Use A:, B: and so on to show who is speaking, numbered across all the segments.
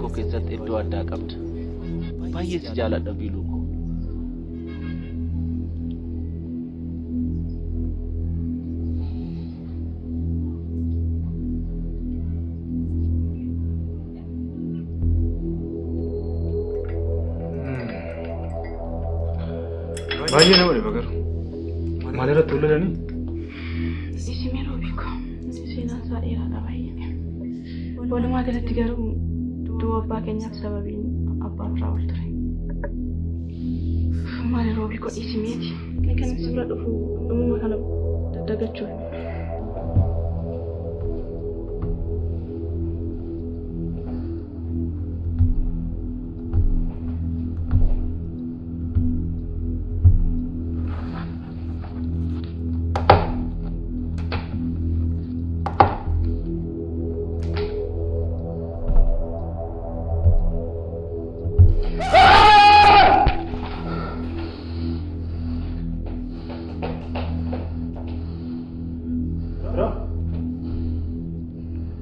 A: koo keessatti iddoo addaa qabda. Baay'ee si jaaladha biiluu koo.
B: Baay'ee nama dhiba garuu. Maal irratti wal lolanii?
C: Isimee Roobiiko seenaan isaa dheeraadha baay'ee. Walumaa galatti garuu du'a abbaa keenyaaf sababiin abbaan Firaa'ol ture. Maali Roobiiko dhiisimeeti. Kan si bira dhufu dhumuma kana dagachuuf.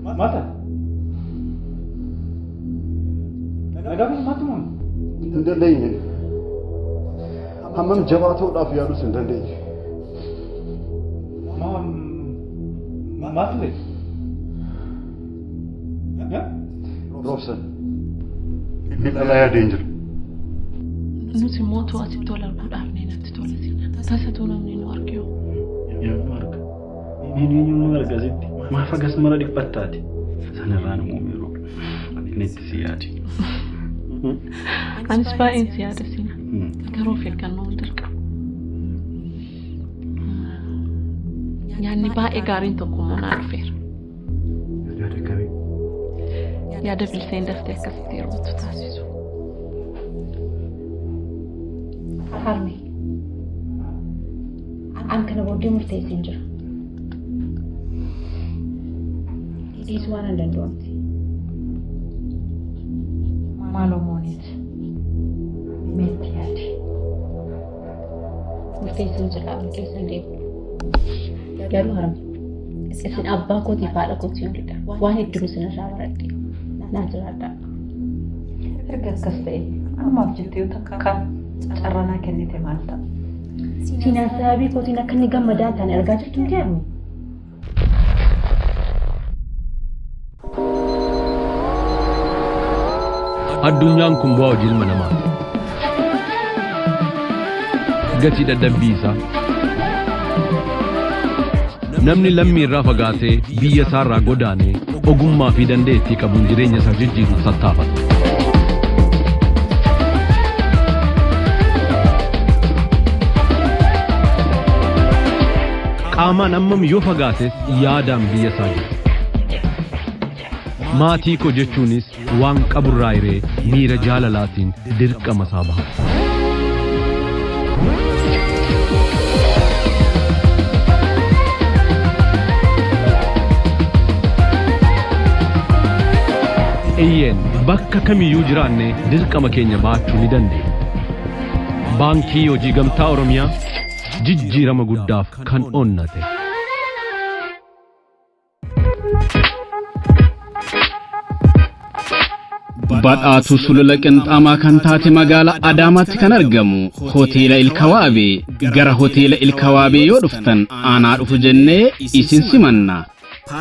B: Maal taate? Nagaa fi maaltu uumame?
D: Hin dandeenye. Hammam jabaa ta'uudhaaf yaalus hin dandeenye.
B: Maaltu ta'e?
D: Roobsan. Miidhalaa yaadeen jira.
C: Nuti immoo tu asitti wal arguudhaaf ni natti tola siina. Tasatu namni nu arge hoo.
B: Eenyu arga? Eenyu nu arga sitti? Maaf agas mara dhiphattaati? Sanirraan immoo yeroo inni itti si yaade.
C: Anis baay'een si yaada siina. Garuu of eeggannoo dirqama. Nyaanni baay'ee gaariin tokko immoo naa dhufeera.
B: Yaada akkamii?
C: Yaada bilseen daftee akkasitti yerootu taasisu.
E: Harme. An kana booddee murteesseen jira. Dhiisuu waan hin danda'u miti. Maaloo mooniit. Meetti yaadi. Murteesseen jira murteesseen deemu. Garuu harme. Isin abbaa kootiif haadha kootii olidha. Waan hedduun isinirraa baradhe. Naa jiraadhaa.
F: Erga akkas ta'e ammaaf jettee yoo takka carraa naa kennite maal ta'a?
E: Siinaan sababii kootiin akka inni gammadaa hin taane argaa jirtu miti harme?
G: Addunyaan kun bu'aa hojii ilma namaati. Gatii dadhabbii isaa. Namni lammii irraa fagaatee biyya isaa irraa godaanee ogummaa fi dandeettii qabuun jireenya isaa jijjiiruuf tattaafata. Qaamaan ammam yoo fagaates yaadaan biyya isaa jira. Maatii koo jechuunis waan qaburraa hiree miira jaalalaatiin dirqama isaa baha. Eeyyeen bakka kamiyyuu jiraanne dirqama keenya baachuu ni dandeenya. Baankii Hojii Gamtaa Oromiyaa jijjiirama guddaaf kan onnate.
H: Badhaatuu sulula qinxaamaa kan taate magaalaa Adaamaatti kan argamu hoteela Ilkawaabee gara hoteela Ilkawaabee yoo dhuftan aanaa dhufu jennee isin simanna.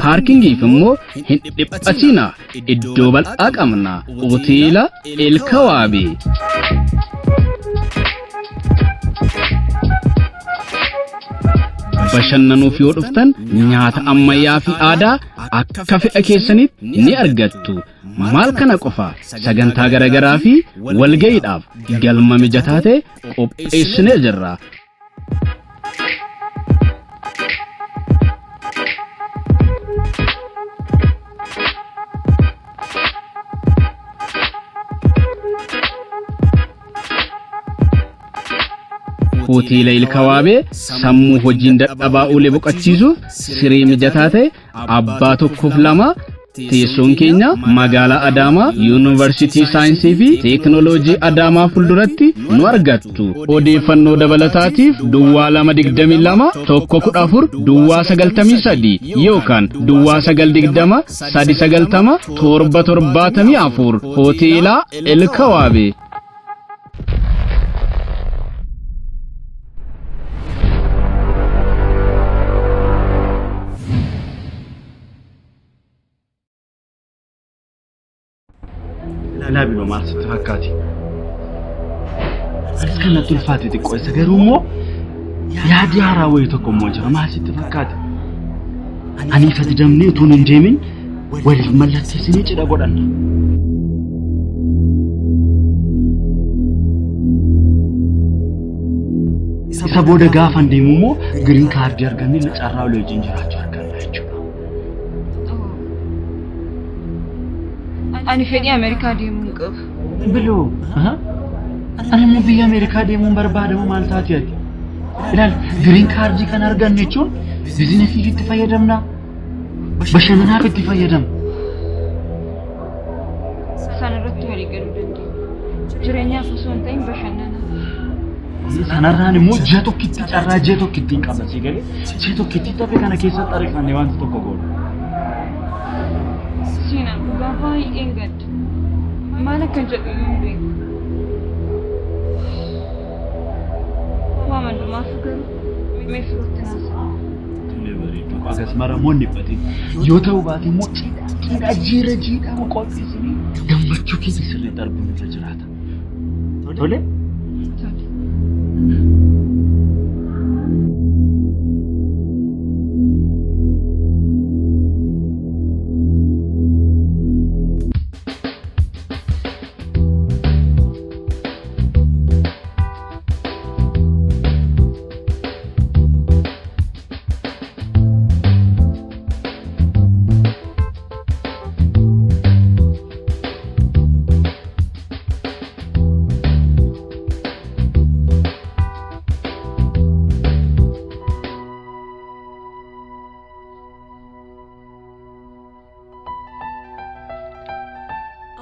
H: Paarkingiif immoo hin dhiphatina iddoo bal'aa qabna hoteela Ilkawaabee. Bashannanuuf yoo dhuftan nyaata ammayyaa fi aadaa akka fedha keessanitti ni argattu. Maal kana qofa sagantaa garaagaraa fi walga'iidhaaf galma mijataa ta'e qopheessinee jirra. Hoteela Ilkawaabee sammuu hojiin dadhabaa oolee boqochiisuuf siree mijataa ta'e abbaa tokkoof lama Teessoon keenya magaalaa Adaamaa Yuunivarsiitii Saayinsii fi Teekinooloojii Adaamaa fuulduratti nu argattu. Odeeffannoo dabalataatiif Duwwaa 2 22 1 14 Duwwaa 93 yookaan Duwwaa 9 20 3 90 7 74. Hoteela Elkawaabe.
B: Ilaa biloo, maal sitti fakkaate? Anis kan natti ulfaate xiqqoo isa, garuu immoo yaadi haaraa wayii tokko immoo jira. Maal sitti fakkaate? Anii fi ati damnee utuu hin deemin waliif mallatteessinee cidha godhanna. Isa booda gaafan deemu immoo green card argannee carraa olii wajjin jiraachuu arganna jechuudha.
C: Ani fedhii Ameerikaa deemuu hin qabu.
B: Biloo, ani immoo biyya Ameerikaa deemuun barbaadamu, maal taate ati? Ilaal, green card kan arganne jechuun businessiif itti fayyadamna. Bashannanaaf itti fayyadamna.
C: Sana irratti walii galuu dandeenya. Jireenyaaf osoo hin ta'in bashannanaaf.
B: Sanarraan immoo ji'a tokkitti, carraa ji'a tokkitti hin qaba, sii galee, ji'a tokkitti tafe kana keessatti ariifannee wanti tokko goona.
C: Seenaan dhugaa baay'een gadda. Maal akkan jedhu iyyuu hin beeku. Waa mandumaaf garuu mee firuutti naasa'a.
B: Agas mara immoo hin dhiphatin. Yoo ta'u baate immoo cidha cidha jiira jiidhaa qopheessinee gammachuu keenya sirriitti arguun irra jiraata. Tole?
C: Tole.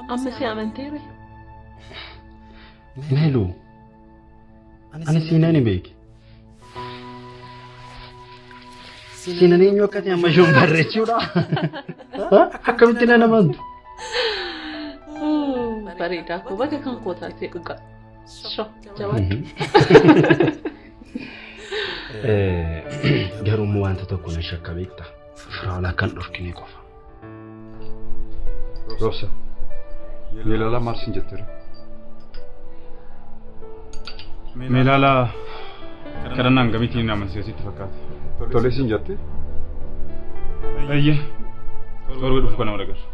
A: Amma si amanteere?
B: Meeluu, ani siinaa ni beeki. Siinaan eenyu akka ta'e amma ishoon barreessuudha. Akkamitti na amantu?
A: Bareedaa koo, baga kan koo taatee dhugaa. Sho, jabaadhu.
B: Garuu immoo wanta tokko na shakka, beekta. Firaa'ol akka hin dhorkine qofa.
D: Roobsa. Meelaalaa maal siin jetteera?
I: Meelaalaa kadhannaan gamitiin amansiisa sitti fakkaata?
D: Tolee siin jette?
I: Eeyyee. Torbee dhufu kana wal agarra.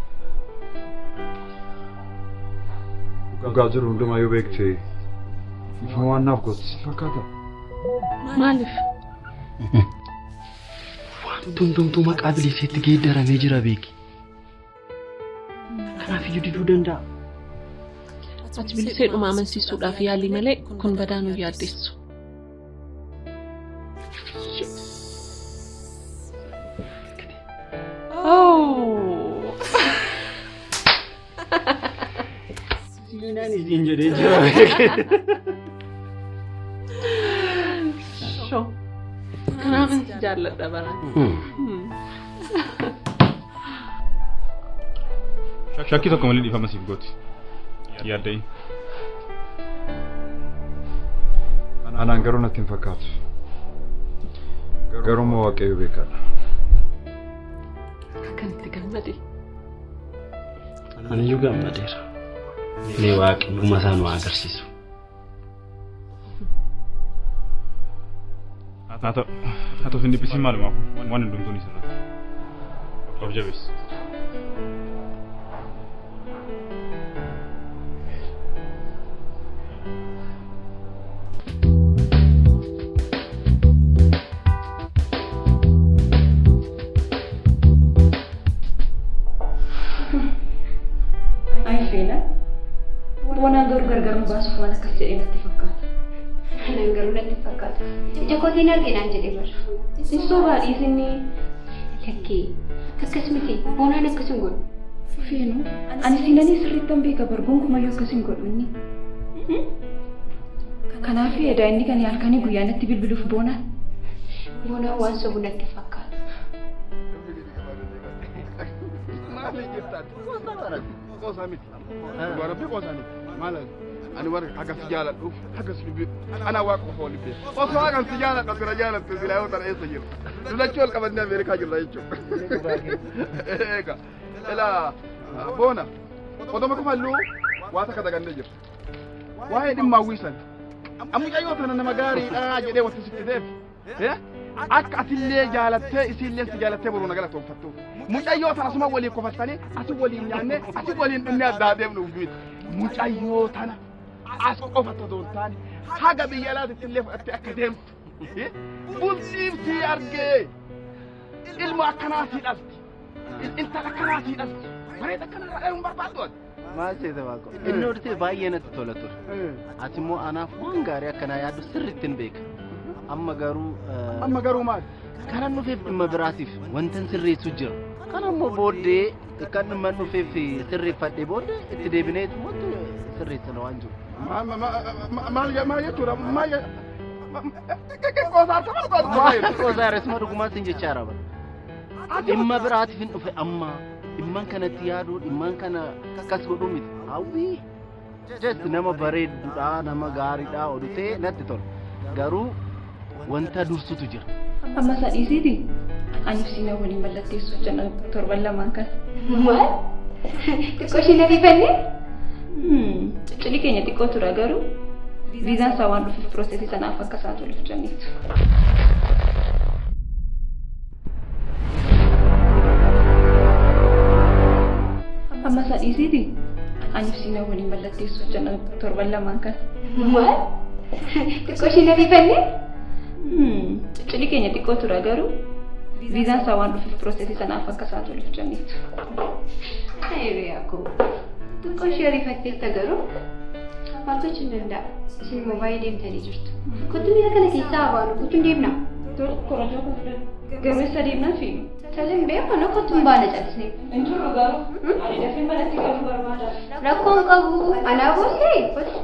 D: Dhugaa jiru hundumaa yoo beekte ifa waan naaf gootu sitti fakkaata?
A: Maaliif?
B: Wanti hundumtuu maqaa biliseetti geeddaramee jira, beeki. Kanaaf iyyuu diduu danda'a.
A: Ati biliseedhuma amansiisuudhaaf yaalii malee kun badaa nu yaaddessu. Oh!
B: Siinaan isiin jedhee jira, beeki.
A: Sho. Kanaafin si jaalladha baraan.
I: Shakkii tokko malee dhiifama siif gooti. Yaadda'in.
D: Anaan garuu natti hin fakkaatu. Garuu immoo Waaqayyo beekaadha.
A: Akkanitti gammade.
B: Aniyyuu gammadeera. Mee Waaqni dhuma isaa nu haa agarsiisu.
I: Haa ta'u. Haa ta'u, hin dhiphisiin, maalumaaf waan hundumtuu ni sirrata. Of jabeessi.
C: Ay feena. Boonaan garuu gargar nu baasuuf waan akkas jedhee natti fakkaata.
E: Anan garuu natti fakkaata. Ija kootiin arge naan jedhe bara.
C: Ibsuu baadhiisinni.
E: Lakkee. Akkas miti. Boonaan akkas hin godhu.
C: Fiinu, ani siinanii sirriittan beeka bar gonkumayyuu akkas hin godhu inni. Kanaaf edaa inni kan halkanii guyyaa natti bilbiluuf boonaan.
E: Boonaan waan sobu natti fakkaata.
J: Ani warra hagas jaaladhuuf hagas lubbi ana waaqa qofa waliin beeku. Osoo hagas jaaladhu asirra jaalattu silaa yoo tana eessa jiru. Lulachuu ol qabannee Ameerikaa jirra jechuudha. Eega ilaa boona odoma kofalluu waa takka dagannee jirra. Waa'ee dhimma hawwiisan. Mucayyoo tana nama gaariidha jedhee wanti sitti ta'eef. Akka atillee jaalattee isiillee si jaalattee boruu na galatoonfattu. Mucayyoo tana asuma waliin kofattanii asi waliin nyaannee asi waliin dhunnee addaa deemnuuf miti. Mucayyoo tana as qofa otoo hin taane haga biyya alaatitti illee fudhattee akka deemtu. Bultiif si argee ilma akkanaa si dhalti. Intala akkanaa si dhalti. Bareeda akkanarraa dhaluu hin barbaaddu ati.
K: Maal seete waaqo? Inni oditee baay'ee natti tola ture. Ati immoo anaaf waan gaarii akkanaa yaaddu sirriitti hin beeka. Amma garuu
J: Amma garuu maal?
K: Kanan dhufeef dhimma biraatiif wantan sirreessu jira. Kana immoo booddee kan dhimma dhufeef sirreeffadhee booddee itti deebinee wanti sirreessina waan jiru.
J: Maal maal jechuudha? Maal qoosaa harka maal
K: Qoosaa isuma dhugumaa sin jechaa jira bara. Dhimma biraatiif hin dhufe amma dhimman kanatti yaaduu dhimman kana akkas godhuu miti. Hawwii just nama bareedduudha nama gaariidha odutee natti tola. Garuu wanta dursutu jira.
C: Amma isaa dhiisiiti. Ani siinaa waliin mallatteessuuf jenna torban lamaan kana.
E: Maal? Xiqqoo ishee na rifanne?
C: Cidhi keenya xiqqoo tura garuu viizaan isaa waan dhufuuf piroosesii sanaaf akka isaa toluuf jenneetu. Amma isaa dhiisiiti. Ani siinaa waliin mallatteessuuf jenna torban lamaan kana.
E: Maal? Xiqqoo ishee na rifanne?
C: Cidhi keenya xiqqoo tura garuu viizaan isaa waan dhufuuf piroosesii sanaaf akka isaa toluuf jenneetu.
E: Hiriyaa koo. Xiqqoo ishee rifatteetta garuu maal gochuu hin danda'a. Isin immoo baay'ee deemtanii jirtu. Kottu miira kana keessaa haa baanu kottu hin deemna.
C: Korojoo kun fudhadhu. Garuu eessa deemnaa fiinu?
E: Tole hin beeku nu kottu hin baana callisnee.
C: Hin turru garuu ani dafee manatti galuu barbaada.
E: Rakkoon qabu anaa booddee kottu.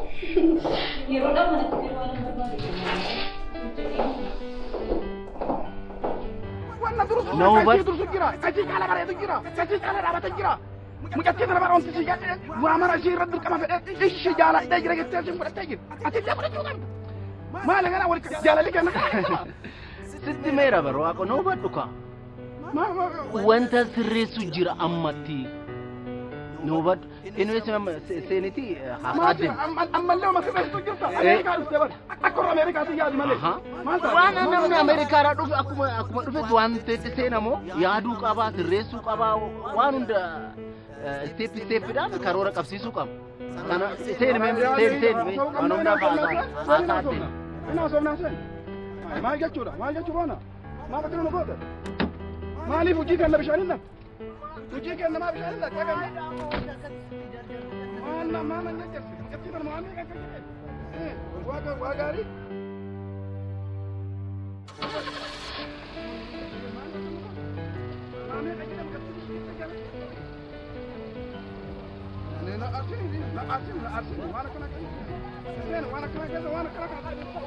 C: Yeroodhaan manatti galuu waan barbaadu.
J: Wanna dursu jira, dursu jira, kachii caala bareedu jira, kachii caala dhaabate jira. Mucattii tana bara wanti si jedhe waa mara ishee irra dirqama fedhee ishee jaaladhee jira jettee isheen fudhattee jirti. Ati illee fudhachuu qabda. Maali kana wal jaalalli kenna kana.
K: Sitti meera bara waaqo na hubadhu kaa. Wanta sirreessu jira ammatti. Na hubadhu. Inni seeniti haasaa deema.
J: Ammallee oma sirreessitu jirta. Ameerikaa dhuftee bara. Akka warra Ameerikaatti yaadi malee. Maal ta'a?
K: Waan namni Ameerikaadhaa dhufe akkuma akkuma dhufetti waan ta'etti seenamoo yaaduu qabaa sirreessuu qabaa waan hunda isteeppi isteeppiidhaan karoora qabsiisuu qaba. Kana seeni mee seeni seeni mee waan hundaa haasaa haasaa deema.
J: Inni haasofnaa seeni. Maal jechuudha? Maal jechuu boona? Maaf akkana nu goota? Maaliif hojii kenna bishaan hin naqxe? Hojii kenna maa bishaan hin naqxe? Maal na maal na jajjarsi? Mucattii tana maal meeqa akka jedhee? Waa gaarii? Na arsini, na arsini, na arsini, waan akkana keessa, waan akkana keessa, waan akkana keessa.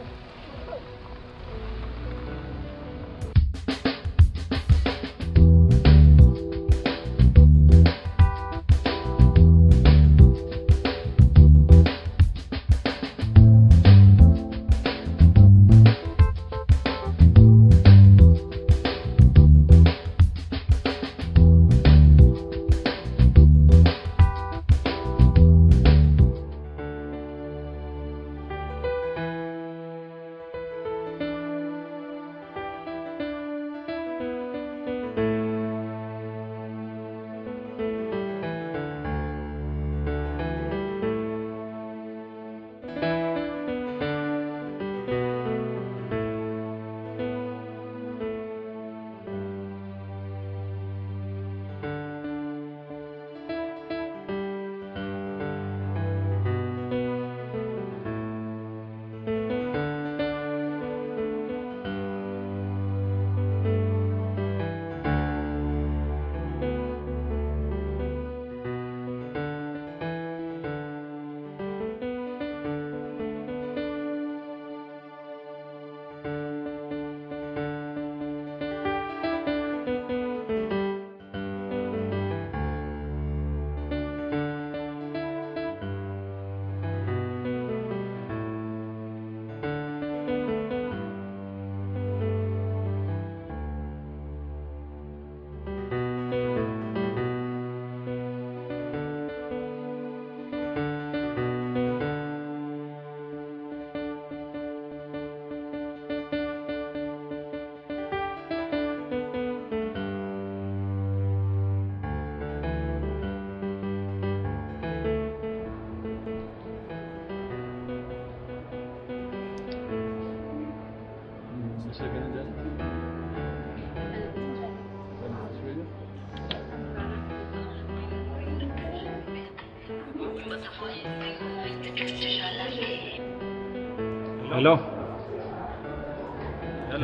I: Hello.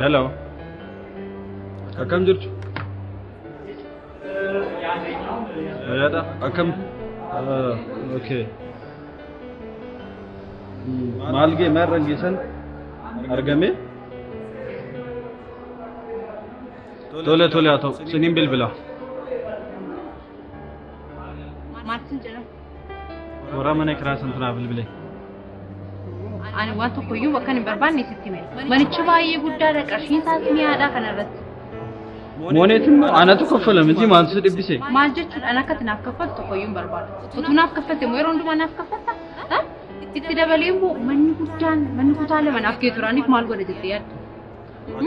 I: Hello. Akkam jirtu? Fayyaadha. Akkam? Okay. Maal gee maal rangeessan argame? Tole tole haa ta'u siniin bilbila.
L: Maaltu jedhama?
I: Warra mana kiraa santinaa bilbile.
L: Ani waan tokkoyyuu bakka hin barbaanne sitti hime. Manichi baay'ee guddaadha qarshiin isaas mi'aadha kanarratti.
I: Mooneetiin anatu kaffala miti maaltu si dhibbise?
L: Maal jechuudhaan akka ati naaf kaffaltu tokkoyyuu hin barbaadu. Utuu naaf kaffalte immoo yeroo hundumaa naaf kaffalta? Itti dabalee immoo manni guddaan manni kutaa lama naaf kee turaaniif maal godha jettee yaadda?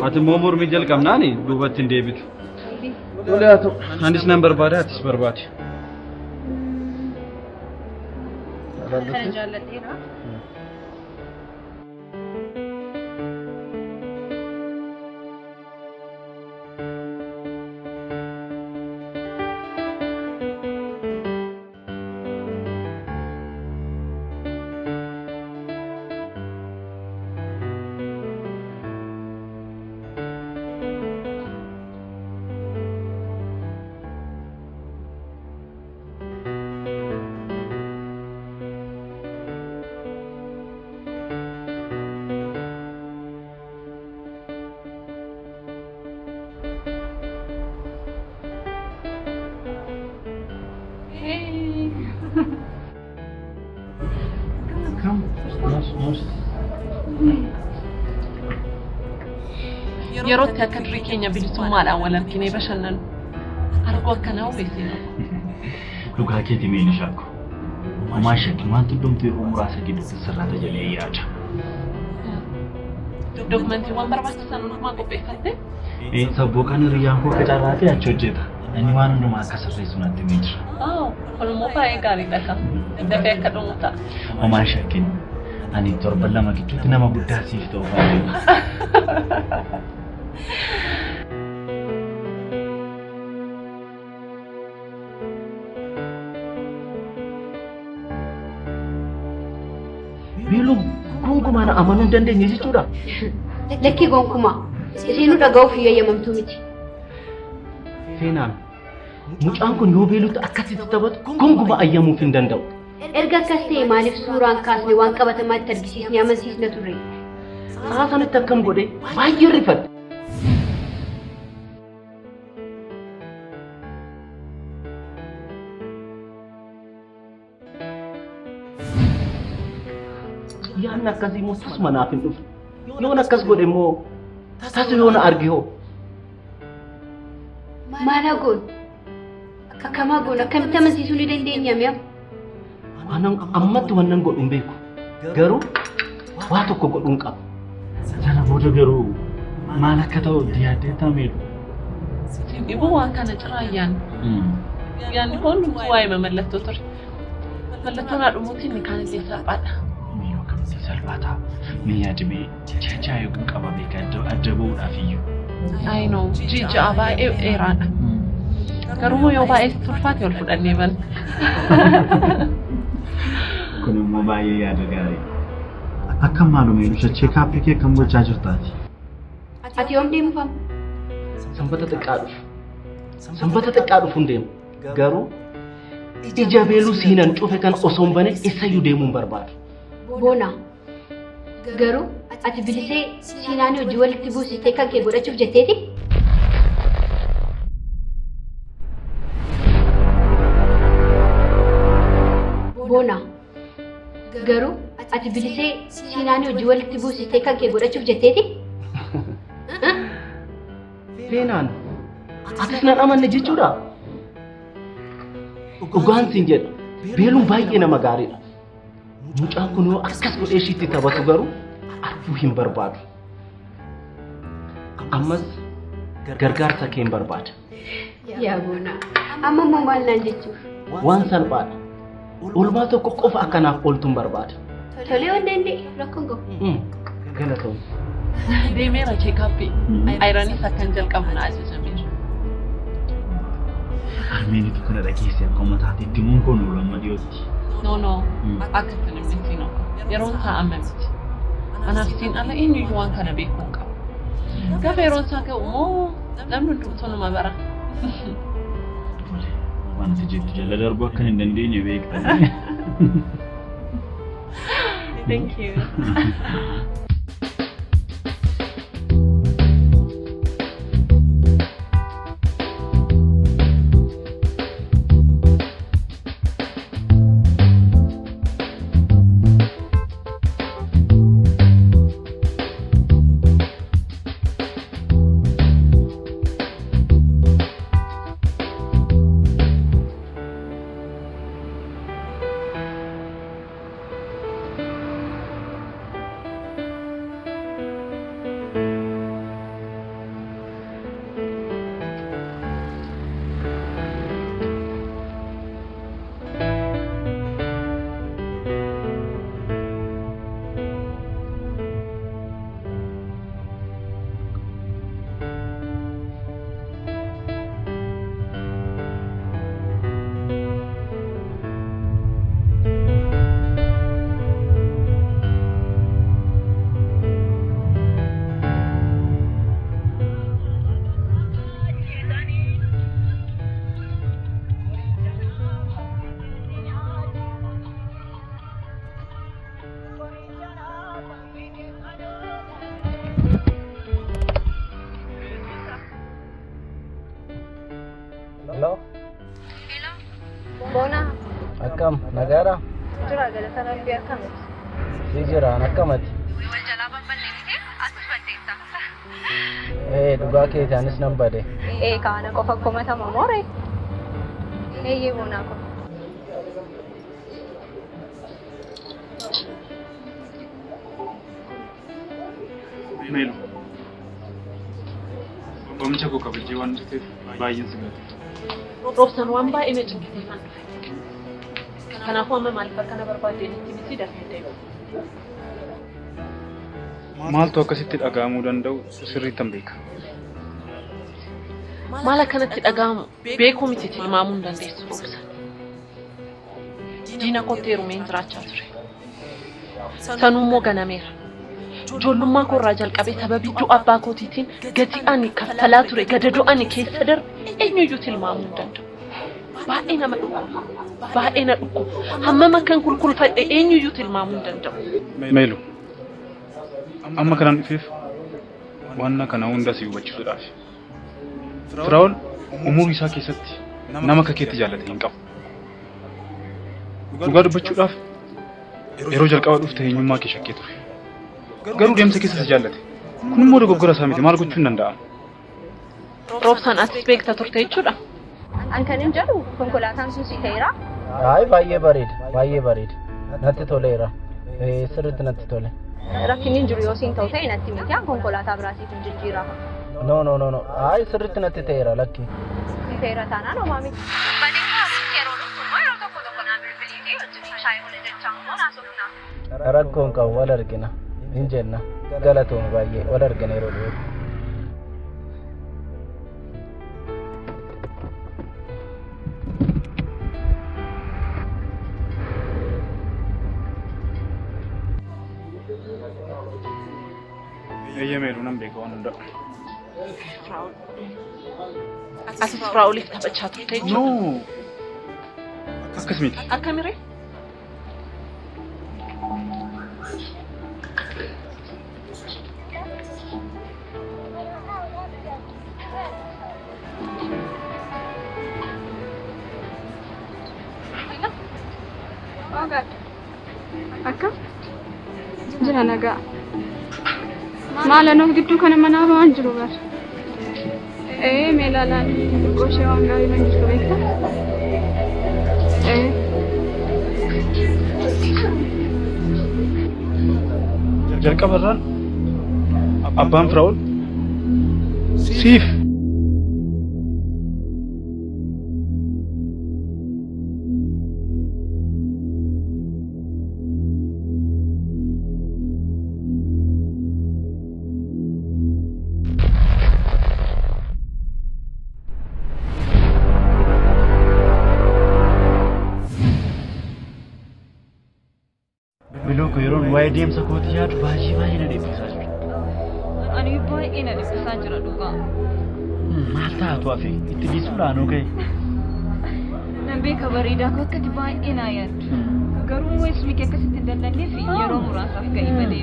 I: Ati immoo mormii jalqabnaani duubatti hin deebitu. Tole haa ta'u anis nan barbaada atis barbaadi.
L: Kana jaalladheera.
A: Yeroo itti akka durii keenya bilisummaadhaan wal arginee bashannanu arguu akkanaa hubeessina.
B: Dhugaa keetii mee shaakku. Homaa shakki wanti hundumtuu yeroo muraasa gidduutti sirraata jedhee yaada.
A: Dokumantiiwwan barbaachisan hundumaa qopheeffatte?
B: Sabboo kan hiriyyaan koo akka carraa ta'e achi hojjeta. Inni waan hundumaa akka sirreessu natti himee jira.
A: Kun immoo baay'ee gaariidha kan. Dafee akka dhumu ta'a.
B: Homaa shakkin ani torban lama gidduutti nama guddaa siif ta'u baay'ee.
K: Beeluu gonkumaa na amanuu hin dandeenye jechuudha.
E: Lakkii gonkumaa isheenuu dhaga'uuf eeyyamamtuu miti.
K: Seenaan mucaan kun yoo beeluutti akkasitti taphatu gonkumaa ayyamuuf hin danda'u.
E: Erga akkas ta'e maaliif suuraan kaasne waan qabatamaa itti argisiisnee amansiisna turre?
K: Sa'a sanatti akkam godhe baay'ee rifadhe. Yaadni akkasii immoo tasuma naaf hin dhufne. Yoon akkas godhe immoo tasa yoona arge hoo?
E: Maal haa goonu? Akkam haa goonu? Akkamitti amansiisuu ni dandeenya mi'a?
K: Anan ammatti wannan godhu hin beeku. Garuu waa tokko godhuun qaba.
B: Sana booda garuu maal akka ta'u yaaddee taa'eeru.
A: Dhibuu waan kana ciraa yaadni. Yaadni kun hundumtuu waa'ee mallattoo ture. Mallattoon haadhumuutiin ni kaan illee salphaadha.
B: Salphaata. Mee yaadimee ji'a yookiin qabamee adda bahuudhaaf iyyuu.
A: I know ji'a baay'ee dheeraadha. Garuu yoo baay'ee sitti ulfaate ol fudhannee bala.
B: Kun immoo baay'ee yaada gaarii. Akkam maalumee dhucha cheekaappii kee akkam gochaa jirtaati?
E: Ati yoom deemuuf amma?
K: Sanbata xiqqaa dhufu. Sanbata xiqqaa dhufu hin deemu. Garuu ija beeluu siinan cufe kan osoo hin bane eessayyuu deemuu hin barbaadu.
E: Boona. Garuu ati bilisee siinaanii hojii walitti buusistee kan kee godhachuuf jetteeti? Boona. Garuu ati bilisee siinaanii hojii walitti buusistee kan kee godhachuuf jetteeti?
K: Seenaan atis nan amanne jechuudha. Dhugaan siin jedha beeluun baay'ee nama gaariidha. Mucaan kun yoo akkas godhee ishiitti taphatu garuu arguu hin barbaadu. Ammas gargaarsa kee hin barbaada.
E: Yaa Boona, amma immoo maal naan jechuuf?
K: Waan salphaadha. Oolmaa tokko qofa akkanaaf ooltu hin barbaada.
E: Tolee waan danda'e rakkoon qabu.
K: Galatoom.
A: Deemeera cheekaappii. Ayiraanis akkan jalqabu na ajajameera.
B: Armeenitu kana dhageesse akka uummataatti itti himuun kun oolu amma dhiyootti.
A: No, no. Akka itti namni siin oolu. Yeroon isaa amma miti. Anaaf siin ala eenyuyyuu waan kana beekuu hin qabu. Gaafa yeroon isaa ga'u immoo namni hundumtuu numa bara.
B: Waan ati jettu jala darbuu akka hin dandeenye beekta.
A: Thank you.
K: Hello?
E: Boona.
K: Akkam nagaadha?
E: Jira galata rabbii akkamitti?
K: Si jiraan akkamati?
E: Wal jalaa banbanne miti asus baddeessa.
K: Ee dhugaa keeti anis nan bade.
E: Ee kaana qofa komatama moore. Eeyyee boonaa ko.
I: Meelu. Waamicha koo kabajee waan dhufteef baay'een si galateeffadha.
A: Roobsaan waan baay'ee na cinqisiisan dhufe. Kanaafuu amma maaliif akka na barbaadde natti miti dafee deemu.
I: Maaltu akkasitti dhaga'amuu danda'u sirriittan beeka.
A: Maal akkanatti dhaga'amu beekuu miti tilmaamuu hin dandeessu Roobsan. Diina kootti heerumeen jiraachaa ture. Sanuu immoo ganameera. Ijoollummaa koo irraa jalqabee sababii du'a abbaa kootiitiin gatii ani kaffalaa ture gadadoo ani keessa darbe eenyuyyuu tilmaamuu hin danda'u. Baay'ee nama dhukkuba. Baay'ee na dhukkuba. Hammam akkan kulkulfadhe eenyuyyuu tilmaamuu hin danda'u.
I: Meelu. Amma kanaan dhufeef waan kana hunda si hubachiisuudhaaf. Firaa'ol umurii isaa keessatti nama akka keetti jaallate hin qabu. Dhugaa dubbachuudhaaf yeroo jalqaba dhufte eenyummaa kee shakkee ture. Garuu deemsa keessa si jaallate. Kun immoo dogoggora isaa miti maal gochuun danda'ama?
A: Roobsaan atis beekta turte jechuudha.
E: An kan hin jedhu konkolaataan sun si ta'eera.
K: Ay baay'ee bareeda baay'ee bareeda natti toleera sirriitti natti tole.
E: Rakkinni hin jiru yoo siin ta'u ta'e natti miti an konkolaataa biraatiif hin jijjiirama.
K: No no no no ay sirriitti natti ta'eera lakki.
E: Si ta'eera taanaan homaa miti. Badee kaasutti yeroo dhuftu immoo yeroo tokko tokko naa bilbiliitee wajjin shaayii buna jechaa immoo naasofna.
K: Rakkoon qabu wal argina hin jenna galatooma baay'ee wal argina yeroo dhiyootti.
I: Eeyyee Meeluu nan beeka waan hundaa.
A: Asis Firaa'oliif taphachaa turte jechuudha.
I: No. Akkas miti.
A: Akkamiree?
C: Akkam? Jira nagaa. Maal anoof gidduu kana manaa ba'aan jiru bar. Ee mee ilaalaan xiqqoo ishee waan gaarii nan jirtu beektaa? Ee.
I: Jalqaba irraan abbaan Firaa'ol siif
B: Biloo koo, yeroon waa'ee deemsa kootii yaadu baay'ee baay'ee na dhiphisaa jira.
M: Ani baay'ee na dhiphisaa jira dhugaa.
B: Maal taatu hafe itti dhiisuudhaan ga'e.
M: Nan beeka bareedaa koo, akkati baay'ee naa yaaddu. Garuu immoo ismi kee akkasitti hin dallanneef yeroo muraasaaf ga'ii malee.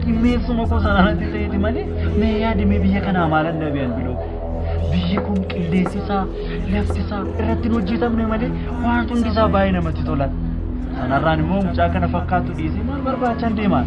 B: Dhimmeessuma koo sanarratti ta'eeti malee, mee yaadimee biyya kanaa maalan dhabi'an biloo. Biyyi kun qilleensi isaa, lafti isaa irratti hin hojjetamne malee waan hundi isaa baay'ee namatti tolan. Sanarraan immoo mucaa kana fakkaatu dhiisee maal barbaachan deemaan?